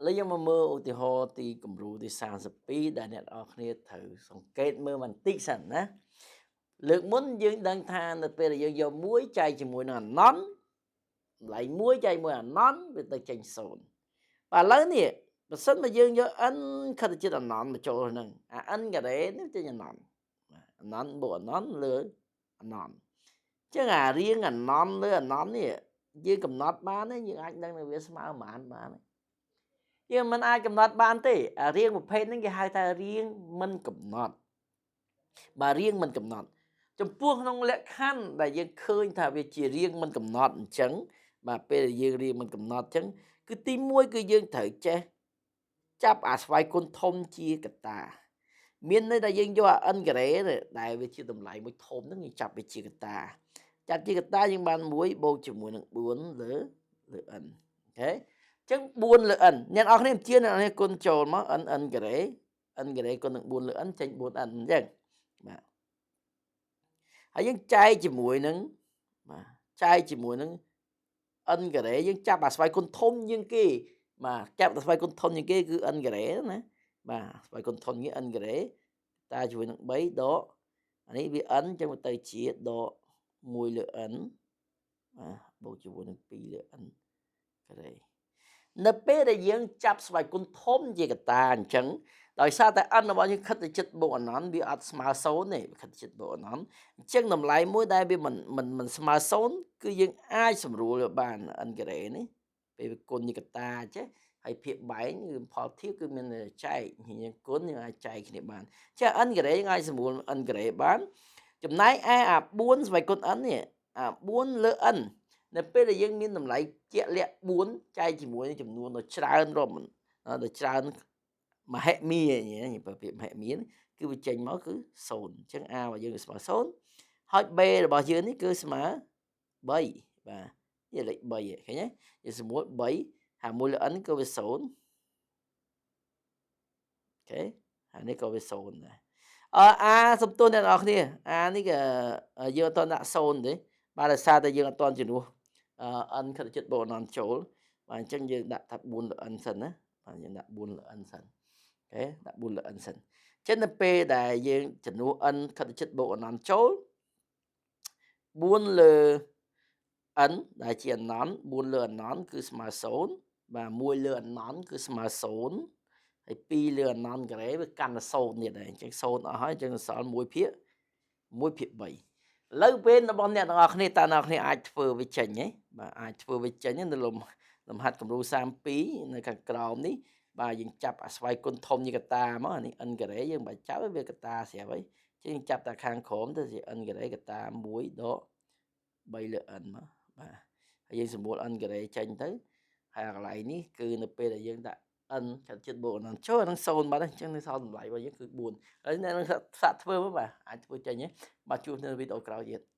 ឥឡូវយើងមកមើលឧទាហរណ៍ទីគំរូទី32ដែលអ្នកនរគ្នាត្រូវសង្កេតមើលបន្តិចសិនណាលើកមុនយើងដឹងថានៅពេលដែលយើងយក1ចែកជាមួយនឹងអនន្តតម្លៃ1ចែកមួយអនន្តវាទៅចេញ0បាទឥឡូវនេះបើសិនមកយើងយក n ខិតជាតិអនន្តមកចូលហ្នឹងអា n ការ៉េនេះចេញអនន្តអនន្តបូកអនន្តលើអនន្តចឹងអារៀងអនន្តលើអនន្តនេះយើងកំណត់បានទេយើងអាចដឹងថាវាស្មើប៉ុន្មានបានទេយើងមិនអាចកំណត់បានទេអារៀងប្រភេទហ្នឹងគេហៅថារៀងមិនកំណត់បាទរៀងមិនកំណត់ចំពោះក្នុងលក្ខខណ្ឌដែលយើងឃើញថាវាជារៀងមិនកំណត់អញ្ចឹងបាទពេលដែលយើងរៀងមិនកំណត់អញ្ចឹងគឺទី1គឺយើងត្រូវចេះចាប់អាស្វ័យគុណធំជាកតាមានន័យថាយើងយកអា n ការ៉េដែលវាជាតម្លៃមួយធំហ្នឹងយើងចាប់វាជាកតាចាប់ជាកតាយើងបាន1បូកជាមួយនឹង4លើលើ n OK អញ្ចឹង4លើ n អ្នកនរគ្នាជាអ្នកនរគ្នាគុណចូលមក n n ការ៉េ n ការ៉េគុណនឹង4លើ n ចេញ 4n អញ្ចឹងបាទហើយយើងចែកជាមួយនឹងបាទចែកជាមួយនឹង n ការ៉េយើងចាប់អាស្វ័យគុណធំជាងគេបាទចាប់អាស្វ័យគុណធំជាងគេគឺ n ការ៉េណាបាទស្វ័យគុណធំគេ n ការ៉េតាជាមួយនឹង3ដកអានេះវា n ចឹងទៅជាដក1លើ n បាទបូកជាមួយនឹង2លើ n ការ៉េនៅពេលដែលយើងចាប់ស្វ័យគុណធំជាកតាអញ្ចឹងដោយសារតែ n របស់យើងខិតទៅចិត្តបូកអនន្តវាអត់ស្មើ0ទេវាខិតទៅចិត្តបូកអនន្តអញ្ចឹងតម្លៃមួយដែលវាមិនមិនមិនស្មើ0គឺយើងអាចសម្រួលវាបាន n ការ៉េនេះពេលវាគុណជាកតាចេះហើយភាគបែងគឺផលធៀបគឺមានចែកយើងគុណយើងអាចចែកគ្នាបានចា n ការ៉េយើងអាចសម្រួល n ការ៉េបានចំណែកឯអា4ស្វ័យគុណ n នេះអា4លើ n នៅពេលដែលយើងមានតម្លៃជាក់លាក់4ចែកជាមួយនឹងចំនួនដ៏ច្រើនរាប់ដ៏ច្រើនមហិមានិយាយពាក្យមហិមាគឺវាចេញមកគឺ0អញ្ចឹង a របស់យើងគឺស្មើ0ហើយ b របស់យើងនេះគឺស្មើ3បាទនេះលេខ3ឃើញទេយើងសម្រួល3ហើយ1លើ n ក៏វា0 OK ហើយនេះក៏វា0ដែរអឺ a សំទោសអ្នកនរគ្នា a នេះក៏យើងអត់ទាន់ដាក់0ទេបាទដោយសារតែយើងអត់ទាន់ជំនួស n ខិតចិត្តបូក n ចូលបាទអញ្ចឹងយើងដាក់ថា4លើ n សិនណាបាទយើងដាក់4លើ n សិន OK ដាក់4លើ n សិនអញ្ចឹងនៅពេលដែលយើងជំនួស n ខិតចិត្តបូក n ចូល4លើ n ដែលជាអនន្ត4លើអនន្តគឺស្មើ0បាទ1លើអនន្តគឺស្មើ0ហើយ2លើអនន្តការ៉េវាកាន់តែ0ទៀតដែរអញ្ចឹង0អស់ហើយអញ្ចឹងសល់1ភាគ1ភាគ3ឥឡូវពេលរបស់អ្នកទាំងអស់គ្នាតើអ្នកគ្នាអាចធ្វើវាចេញទេបាទអាចធ្វើវាចេញនៅលំលំហាត់គំរូ32នៅខាងក្រោមនេះបាទយើងចាប់អាស្វ័យគុណធំជាកតាមកអានេះ n ការ៉េយើងបាច់ចាប់វាកតាស្រាប់ហើយចឹងយើងចាប់តែខាងក្រោមទៅជា n ការ៉េកតា1ដក3លើ n មកបាទហើយយើងសម្រួល n ការ៉េចេញទៅហើយកន្លែងនេះគឺនៅពេលដែលយើងដាក់ n កាត់ចិត្តបូក n ចូលអានឹង0បាត់ហើយអញ្ចឹងនៅសល់តម្លៃរបស់យើងគឺ4ហើយអ្នកនឹងសាកធ្វើមកបាទអាចធ្វើចេញទេបាទជួបនៅវីដេអូក្រោយទៀត។